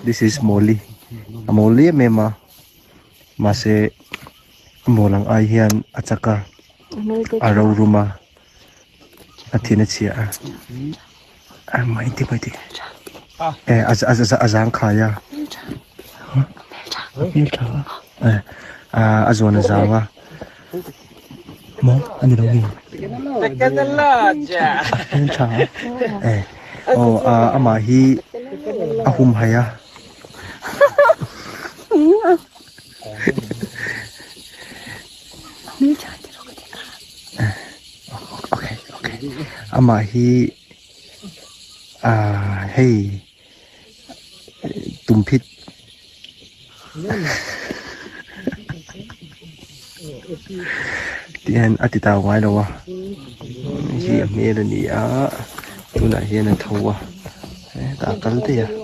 This is Molly a mawl em em a mahse a mawl ang ai hian a chak a a ro rum a a thin a chhia a a mai ti mai ti e a a zangkhai a hmeltha a a a zawn a zang a maw a ni lo nge a hmeltha a e aw amah hi a hum hai a. Okay okay amah hi ah hei tumphit tih hian a ti tau ngai lo a hi a hmel a ni a tunah hian a tho a hetah a kal daih a.